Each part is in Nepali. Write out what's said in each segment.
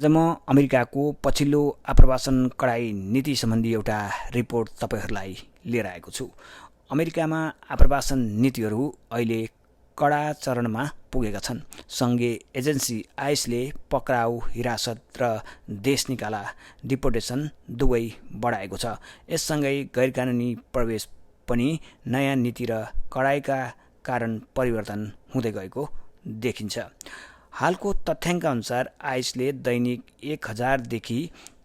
आज म अमेरिकाको पछिल्लो आप्रवासन कडाई नीति सम्बन्धी एउटा रिपोर्ट तपाईहरूलाई लिएर आएको छु। अमेरिकामा आप्रवासन नीतिहरू अहिले कडा चरणमा पुगेका छन्। सङ्घीय एजेन्सी आइसले पक्राउ, हिरासत र देश निकाला डिपोर्टेसन दुवै बढाएको छ। यससँगै गैरकानुनी प्रवेश पनि नयाँ नीति र कडाइका कारण परिवर्तन हुँदै गएको देखिन्छ। हालको तथ्याङ्क अनुसार आइसले दैनिक 1000देखि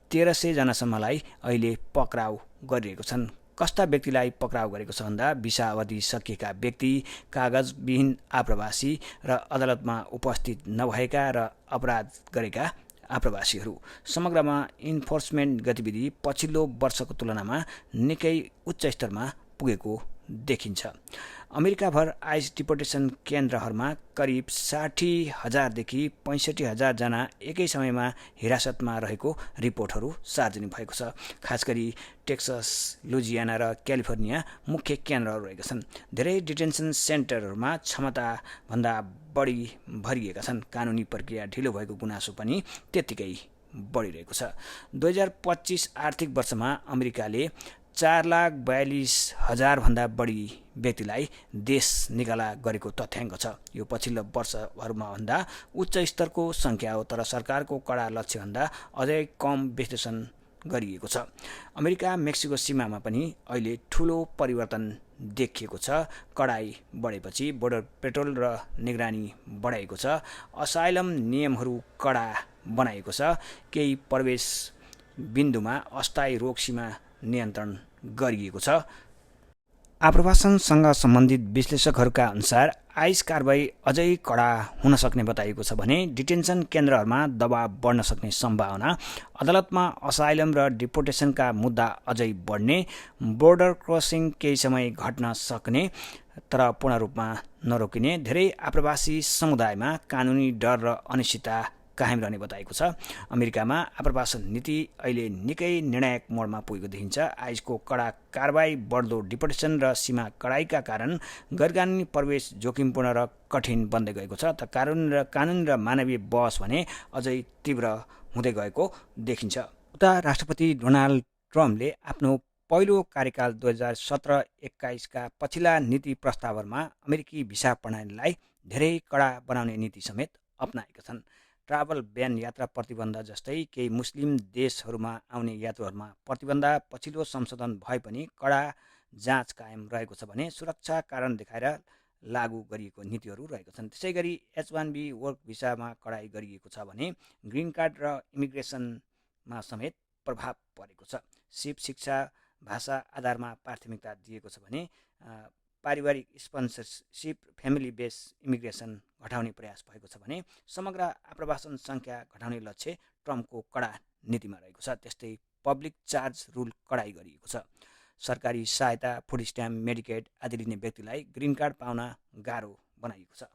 1300 जनासम्मलाई अहिले पक्राउ गरिरहेको छन्। कस्ता व्यक्तिलाई पक्राउ गरेको छ भन्दा भिसा अवधि सकिएका व्यक्ति, कागजविहीन आप्रवासी र अदालतमा उपस्थित नभएका र अपराध गरेका आप्रवासीहरू। समग्रमा इन्फोर्समेन्ट गतिविधि पछिल्लो वर्षको तुलनामा निकै उच्च स्तरमा पुगेको देखिन्छ। अमेरिकाभर आइस डिपोर्टेसन केन्द्रहरूमा करिब 60,000देखि 65,000 जना एकै समयमा हिरासतमा रहेको रिपोर्टहरू सार्वजनिक भएको छ। खासगरी टेक्सस, लुजियाना र क्यालिफोर्निया मुख्य केन्द्रहरू रहेका छन्। धेरै डिटेन्सन सेन्टरहरूमा क्षमताभन्दा बढी भरिएका छन्। कानुनी प्रक्रिया ढिलो भएको गुनासो पनि त्यत्तिकै बढिरहेको छ। 2025 आर्थिक वर्षमा अमेरिकाले 4,42,000 भन्दा बढी व्यक्तिलाई देश निकाला गरेको तथ्याङ्क छ। यो पछिल्लो वर्षहरूमा भन्दा उच्च स्तरको सङ्ख्या हो, तर सरकारको कडा लक्ष्यभन्दा अझै कम विश्लेषण गरिएको छ। अमेरिका मेक्सिको सीमामा पनि अहिले ठुलो परिवर्तन देखिएको छ। कडाई बढेपछि बोर्डर पेट्रोल र निगरानी बढाइएको छ। असाइलम नियमहरू कडा बनाइएको छ। केही प्रवेश बिन्दुमा अस्थायी रोक सीमा नियन्त्रण गरिएको छ। आप्रवासनसँग सम्बन्धित विश्लेषकहरूका अनुसार आइस कारबाही अझै कडा हुन सक्ने बताइएको छ भने डिटेन्सन केन्द्रहरूमा दबाव बढ्न सक्ने सम्भावना, अदालतमा असाइलम र डिपोर्टेसनका मुद्दा अझै बढ्ने, बोर्डर क्रसिङ केही समय घट्न सक्ने तर पूर्ण रूपमा नरोकिने, धेरै आप्रवासी समुदायमा कानुनी डर र अनिश्चितता कायम रहने बताएको छ। अमेरिकामा आप्रवासन नीति अहिले निकै निर्णायक मोडमा पुगेको देखिन्छ। आइसको कडा कारबाही, बढ्दो डिपोर्टेसन र सीमा कडाइका कारण गैरकानुनी प्रवेश जोखिमपूर्ण र कठिन बन्दै गएको छ। त कानुन र मानवीय बहस भने अझै तीव्र हुँदै गएको देखिन्छ। उता राष्ट्रपति डोनाल्ड ट्रम्पले आफ्नो पहिलो कार्यकाल 2017-21 का पछिल्ला नीति प्रस्तावहरूमा अमेरिकी भिसा प्रणालीलाई धेरै कडा बनाउने नीति समेत अपनाएका छन्। ट्राभल ब्यान, यात्रा प्रतिबन्ध जस्तै केही मुस्लिम देशहरूमा आउने यात्रुहरूमा प्रतिबन्ध पछिल्लो संशोधन भए पनि कडा जाँच कायम रहेको छ भने सुरक्षा कारण देखाएर लागू गरिएको नीतिहरू रहेका छन्। त्यसैगरी H-1B वर्क भिसामा कडाई गरिएको छ भने ग्रिन कार्ड र इमिग्रेसनमा समेत प्रभाव परेको छ। सिप, शिक्षा, भाषा आधारमा प्राथमिकता दिएको छ भने पारिवारिक स्पोन्सरसिप, फ्यामिली बेस इमिग्रेसन घटाउने प्रयास भएको छ भने समग्र आप्रवासन सङ्ख्या घटाउने लक्ष्य ट्रम्पको कडा नीतिमा रहेको छ। त्यस्तै पब्लिक चार्ज रुल कडाई गरिएको छ। सरकारी सहायता, फुड स्ट्याम्प, मेडिकेड आदि लिने व्यक्तिलाई ग्रिन कार्ड पाउन गाह्रो बनाइएको छ।